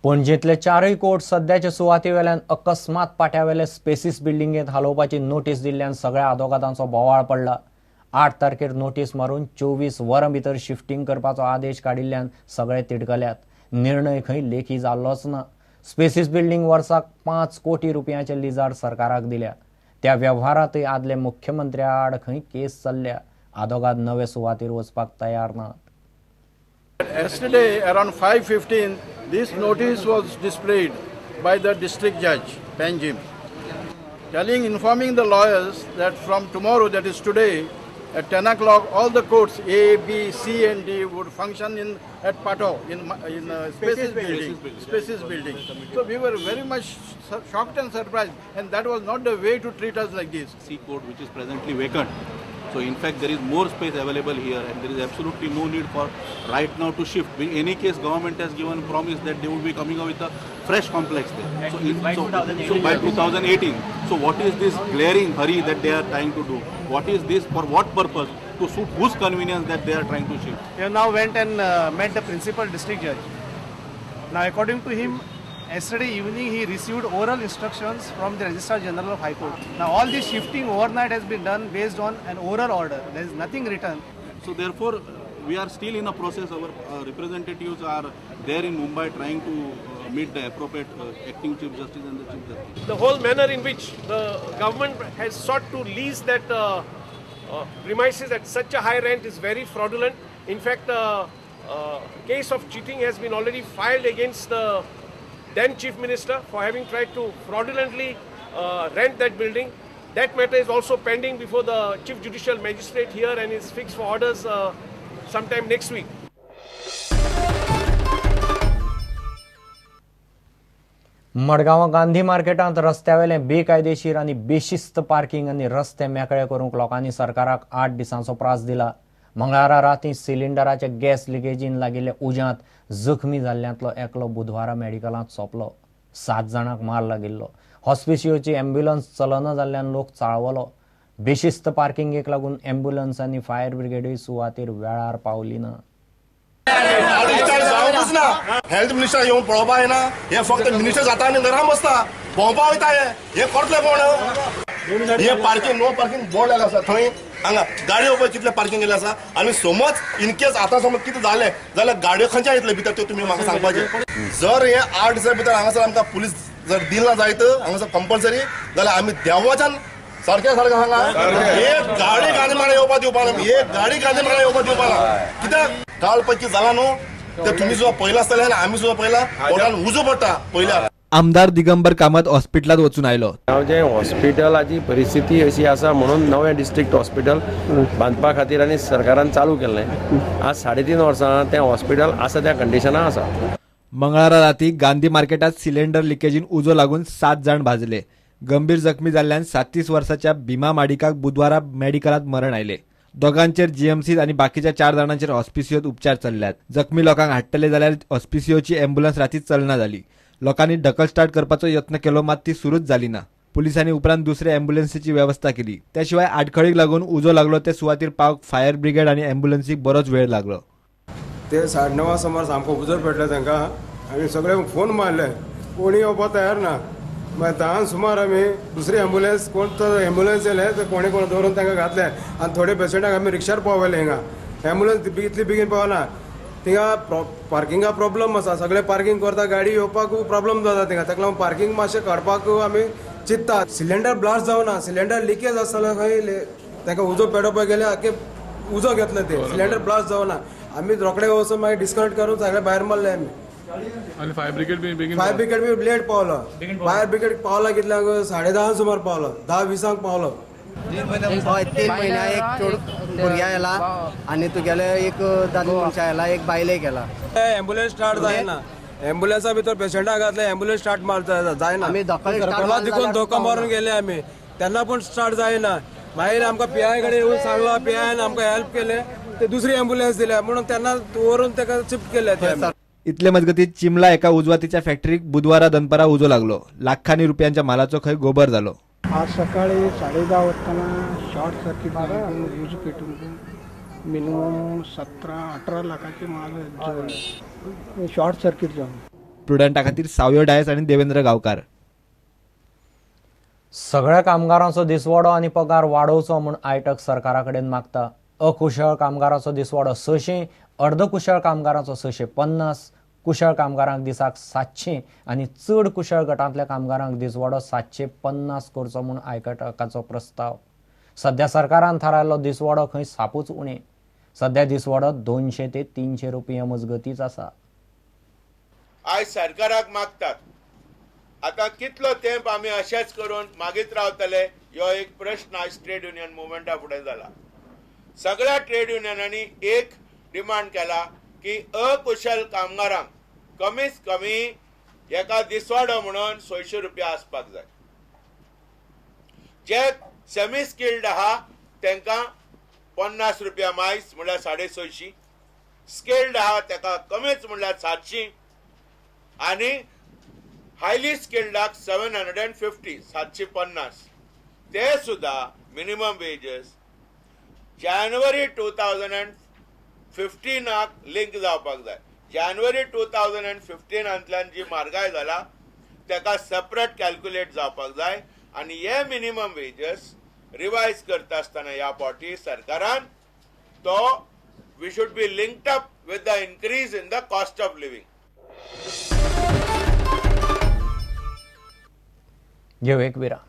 पणजेंतले चारूय कोर्ट सद्याचे सुवातेवेल्यान अकस्मात पाट्यावेले स्पेसीस बिल्डिंगेंत हालोवपाची नोटीस दिल्ल्यान सगळ्या आदोगादांचो बोवाळ पडला. 8 तारखेर नोटीस मारून 24 वरां भितर शिफ्टींग करपाचो आदेश काडिल्ल्यान सगळे तिडकल्यात. निर्णय खंय लेखी जाल्लोच ना. स्पेसीस बिल्डिंग वर्साक 5 कोटी रुपयांचे लिजार सरकाराक दिल्या. त्या वेव्हारांतय आदले मुख्यमंत्र्या आड खंय केस चल्ल्या. आदोगाद नवे सुवातेर वचपाक तयार नात. Yesterday around 5:15, this notice was displayed by the district judge, Panjim, informing the lawyers that from tomorrow, that is today, at 10 o'clock, all the courts A, B, C and D would function at Pato, in Spaces building. So we were very much shocked and surprised, and that was not the way to treat us like this. C court, which is presently vacant. So in fact there is more space available here and there is absolutely no need for right now to shift. In any case, government has given promise that they would be coming up with a fresh complex there. So by 2018. So what is this glaring hurry that they are trying to do? What is this, for what purpose? To suit whose convenience that they are trying to shift? We have now went and met the principal district judge. Now according to him, yesterday evening he received oral instructions from the Registrar General of High Court. Now all this shifting overnight has been done based on an oral order. There is nothing written. So therefore we are still in a process. Our representatives are there in Mumbai trying to meet the appropriate acting Chief Justice and the Chief Justice. The whole manner in which the government has sought to lease that premises at such a high rent is very fraudulent. In fact, case of cheating has been already filed against the then Chief Minister for having tried to fraudulently rent that building. That matter is also pending before the Chief Judicial Magistrate here and is fixed for orders sometime next week. Madgaon Gandhi मार्केटांत रस्त्यावेलें बेकायदेशीर आनी बेशिस्त parking आनी रस्ते मेकळे करूंक लोकांनी सरकाराक 8 दिसांचो प्रास दिला. मंगळारा रातीं सिलिंडराच्या गॅस लिकेजीन लागिल्ल्या उज्यांत जखमी जाल्ल्यांतलो एकलो बुधवारा मेडिकलांत सोंपलो. 7 जाणांक मार लागिल्लो. हॉस्पिसियोची ॲम्ब्युलन्स चलना जाल्ल्यान लोक चाळवलो. बेशिस्त पार्किंगेक लागून ॲम्ब्युलन्स आनी फायर ब्रिगेडूय सुवातेर वेळार पावली ना. जावंकूच ना. हेल्थ मिनिस्टर येवन पळोवपा येना. हे फक्त मिनिस्टर जाता आनी घरान बसता, भोंवपा वयता. हे करतले कोण? हे पार्किंग नो पार्किंग बोर्ड लायला आसा थंय. हांगा गाडयो पळय कितले पार्किंग केले आसा. आनी समज इनकेस आतां समज कितें जालें जाल्यार गाडयो खंयच्या येतले भितर त्यो तुमी म्हाका सांगपाचें. जर हे 8 दिसां भितर हांगासर आमकां पुलीस जर दिला जायत हांगासर कंपल्सरी जाल्यार आमी देवाच्यान सारकें सारकें सांगा, एक गाडी गांधी मार्गार येवपा दिवपा ना, एक गाडी गांधी मार्गार येवपा दिवपा ना. कित्याक काल पैकी जाला न्हू ते तुमी सुद्दां पळयलां आसतलें आनी आमी सुद्दां पळयलां. पोटान उजो पडटा पयल्या. आमदार दिगंबर कामत हॉस्पिटलात वचून आयलो. गांवचे हॉस्पिटलाची परिस्थिती अशी आसा म्हणून नवें डिस्ट्रिक्ट हॉस्पिटल बांदपा खातीर आनी सरकारान चालू केल्लें. आज 3.5 वर्सां तें हॉस्पिटल आसा त्या कंडिशनान आसा. मंगळारा राती गांधी मार्केटात सिलिंडर लिकेजीन उजो लागून 7 जाण भाजले. गंभीर जखमी जाल्ल्यान 37 वर्साच्या भीमा माडिकाक बुधवारा मेडिकलात मरण आयले. दोगांचेर जीएमसीत आनी बाकीच्या 4 जाणांचेर हॉस्पिसियोत उपचार चल्ल्यात. जखमी लोकांक हाडटले जाल्यार हॉस्पिसियोची ॲम्ब्युलन्स राती चलना जाली. लोकांनी ढकल स्टार्ट करपाचो यत्न केलो, मात ती सुरूच जाली ना. पोलिसांनी उपरांत दुसरे ॲम्ब्युलन्सीची व्यवस्था केली. त्याशिवाय आडखळीक लागून उजो लागलो ते सुवातीर पावक फायर ब्रिगेड आनी ॲम्ब्युलन्सीक बरोच वेळ लागलो. ते 9:30 सुमार सामको उजो पेटलो तांकां. आमी सगळे फोन मारले, कोणी येवपाक तयार ना. मागीर 10 सुमार आमी दुसरी ॲम्ब्युलन्स कोण तर ॲम्ब्युलन्स येयले तर कोणी कोण दवरून तांकां घातले आनी थोडे पेशंटाक आमी रिक्षार पावयले. हिंगा ॲम्ब्युलन्स इतली बेगीन पावना. थिंगा पार्किंगा प्रॉब्लम आसा. सगळे पार्किंग करता, गाडी येवपाक प्रॉब्लम जाता थिंगा. ताका लागून पार्किंग मातशें काडपाक आमी चिंत्ता. सिलिंडर ब्लास्ट जावना, सिलिंडर लिकेज आसतना खंय तांकां उजो पेटोवपाक गेले, आख्खे उजो घेतले ते. सिलिंडर ब्लास्ट जावना. आमी रोखडे वचून मागीर डिस्कनेक्ट करून सगळे भायर मारले आमी. आनी फायर ब्रिगेड बी बेगीन फायर ब्रिगेड बी लेट पावलो. फायर ब्रिगेड पावला कितल्यांक 10:30 सुमार पावलो, 10:20 पावलो. हय, 3 म्हयन्या एक चेडूं भुरग्या आयला आनी तुगेले एक दादलो मनशा आयला, एक बायलेक गेला. ॲम्ब्युलन्स स्टार्ट जायना. ॲम्ब्युलन्सा भितर पेशंटाक घातले, ॲम्ब्युलन्स स्टार्ट मारता जायना. आमी सर्कला देखून धोको मारून गेले आमी, तेन्ना पूण स्टार्ट जायना. मागीर आमकां पीआय कडेन येवन सांगला, पीआयन आमकां हेल्प केले, ते दुसरी ॲम्ब्युलन्स दिल्या म्हणून तेन्ना व्हरून ताका शिफ्ट केले. इतले मजगती चिमला एका उजवातीच्या फॅक्टरीक बुधवारा दनपारा उजो लागलो. लाखांनी रुपयांच्या मालाचो खंय गोबर जालो. आज सकाळी 10:30 वाजता शॉर्ट सर्किट लागून वीज पेटून मिनिमम 17-18 लाखाचे माल शॉर्ट सर्किट जावन. प्रुडंटा खातीर सावयो डायस आनी देवेंद्र गांवकार. सगळ्या कामगारांचो दिसवडो आनी पगार वाडोवचो म्हूण आयटक सरकारा कडेन मागता. अकुशळ कामगारांचो दिसवडो 600, अर्दकुशळ कामगारांचो 650, कुशळ कामगारांक दिसाक 700 आनी चड कुशळ गटांतल्या कामगारांक दिसवडो 750 करचो म्हूण आयटकाचो प्रस्ताव. सध्या सरकारान थारायल्लो दिसवडो खंय सापूच उणें. सध्या दिसवडो 200 ते 300 रुपया मजगतीच आसा. आयज सरकाराक मागतात आतां कितलो तेंप आमी अशेंच करून मागीत रावतले हो एक प्रश्न आयज ट्रेड युनियन मुवमेंटा फुडें जाला. सगळ्या ट्रेड युनियनांनी एक डिमांड केला की अकुशल कामगारांक कमीत कमी एका दिसवाडो म्हणून 600 रुपया आसपाक जाय. जे सेमी स्किल्ड आहा तांकां 50 रुपया मायज म्हणल्यार 650, स्किल्ड आहा ताका कमीच म्हणल्यार 700 आनी हायली स्किल्डाक 750 750. ते सुद्दां मिनिमम वेजेस जानेवारी 2015 लिंक जावपाक जाय. जानेवारी 2015 जी म्हारगाय जाला ताका सेपरेट कॅल्क्युलेट जावपाक जाय आनी हे मिनिमम वेजेस रिवायज करता आसतना ह्या फावटी सरकारान तो we should be linked up with the increase in the cost of living. घेऊ एक विराम.